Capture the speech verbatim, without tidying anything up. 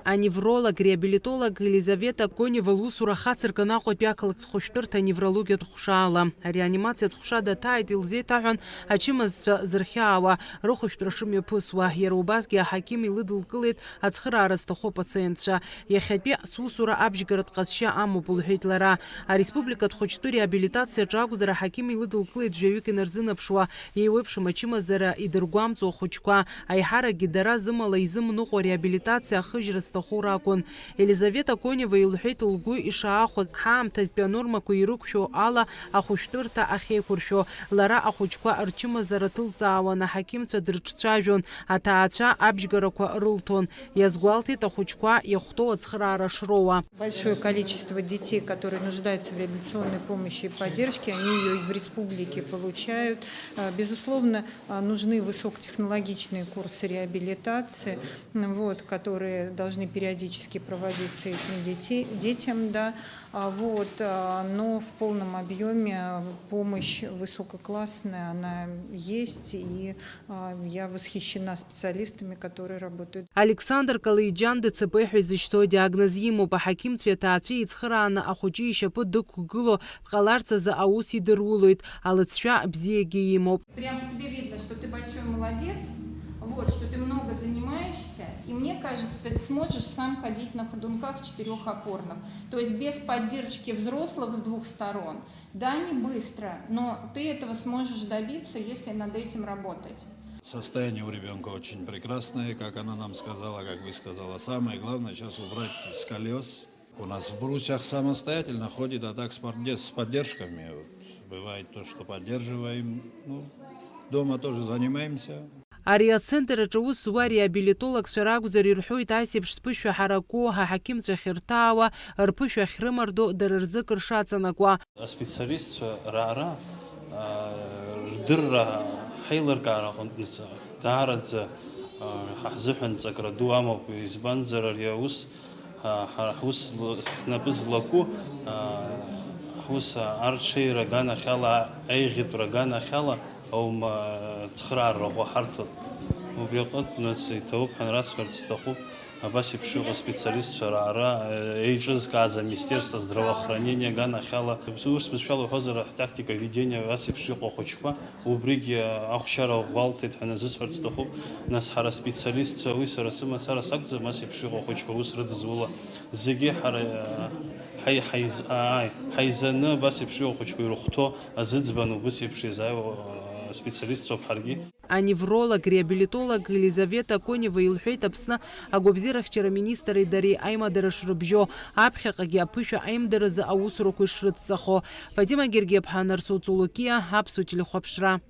Аневролог-реабилитолог Елизавета Конева лусура хацыркын Аҟәатәи ақалақьтә хәышәтәырҭа аневрологиатә ҟәшаала. Ареанимациатә ҟәша даҭааит илзеиҭаҳәан ачымазцәа зырхьаауа, рыхәышәтәра шымҩаԥысуа. Иара убасгьы аҳақьым илыдылкылеит ацхыраара зҭаху апациентцәа. Иахьатәи сусура абжьгаратә ҟазшьа амоуп, лҳәеит лара. Ареспубликатә хәыҷтәы реабилитациаҿы акәзар, аҳақьым илыдылкылеит жәаҩык инарзынаԥшуа, еиуеиԥшым ачымазара идыргәамҵуа ахәыҷқәа, аиҳаракгьы дара зымала изымныҟәо реабилитациа ахыжьра зҭаху ракәын. Елизавета Конева илҳәеит лгәы ишаахәаз, ҳаамҭазтәи анормақәа ирықәшәо ала ахәышәтәырҭа ахьеиқәыршәо. Лара ахәыҷқәа рчымазара ҭылҵаауан, аҳақьымцәа дрыҿцәажәон, аҭаацәа абжьгарақәа рылҭон. Иазгәалҭеит ахәыҷқәа иахәҭоу ацхыраара шроуа. Большое количество детей, которые нуждаются в реабилитационной помощи и поддержке, они ее и в республике получают. Э, безусловно, э, нужны высокотехнологичные курсы реабилитации, м, вот, которые должны периодически проводиться этим детей, детям, да. А, вот, а, но в полном объеме помощь высококлассная, она есть, и, а, я восхищена специалистами, которые работают. Александр Калеиџьан ДЦП ҳәа изышьҭоу диагноз имоуп. Аҳақьымцәеи аҭаацәеи еицхырааны ахәыҷы ишьапы дықәгыло дҟаларц азы аус идырулоит, алыҵшәа бзиагьы имоуп. Прямо тебе видно, что ты большой молодец, вот, что ты много занимаешься, и мне кажется, ты сможешь сам ходить на ходунках четырёх опорных. То есть без поддержки взрослых с двух сторон, да, не быстро, но ты этого сможешь добиться, если над этим работать. Состояние у ребёнка очень прекрасное, как она нам сказала, как вы сказала. Самое главное сейчас убрать сколиоз. У нас в брусьях самостоятельно ходит, а так с подде-, с поддержками. Вот, бывает то, что поддерживаем. Ну, дома тоже занимаемся. Ари ацентр аҿы аус зуа реабилитологцәа ракәзар, ирҳәоит, ас еиԥш зԥышәа ҳараку, аҳақьымцәа ахьырҭаауа, рԥышәа ахьрымардо, дара рзы кыр шаҵанакуа. Аспециалистцәа раара, аа, рдырра ҳаилыркаара аҟынтәи даараӡа, аа, ҳа ҳзыҳәан ҵакра ду амоуп, избанзар ари аус, аа, ҳара ҳус зло-, ҳнапы злаку, аа, ҳус арҽеира аганахьала, аиӷьтәра аганахьала аума цхыраара ӷәӷәа ҳарҭоит. Убри аҟынтә, нас, иҭабуп ҳәа расҳәарц сҭахуп. Абас еиԥш иҟоу специалистцәа раара, э, еиҿызкааз аминистерство здравоохранения аганахьала, ус бызшәала уҳәозар, ҳтактика ведения абас еиԥш иҟоу ахәыҷқәа, убригьы ахәшьара ӷәӷәалҭеит ҳәа назысҳәарц сҭахуп. Нас ҳара специалистцәа, уи сара сымацара сакәӡам, ас еиԥш иҟоу ахәыҷқәа аус рыдызула. Зегьы ҳара, э, ҳаи-, ҳаиз-, ааи, ҳаизаны абас еиԥш иҟоу ахәыҷқәа ирыхәҭоу азыӡбан убыс еиԥш иазааиуа, э, специалистцәоуп ҳаргьы. Аневролог-реабилитолог Елизавета Конева илҳәеит Аԥсны агәабзиарахьчара министри дареи аимадара шрыбжьо, аԥхьаҟагьы аԥышәа аимдаразы аусурақәа ишрыдҵахо. Фатима Гергиаԥҳа, Нарсоу Цолокиа, Аԥсуа телехәаԥшра.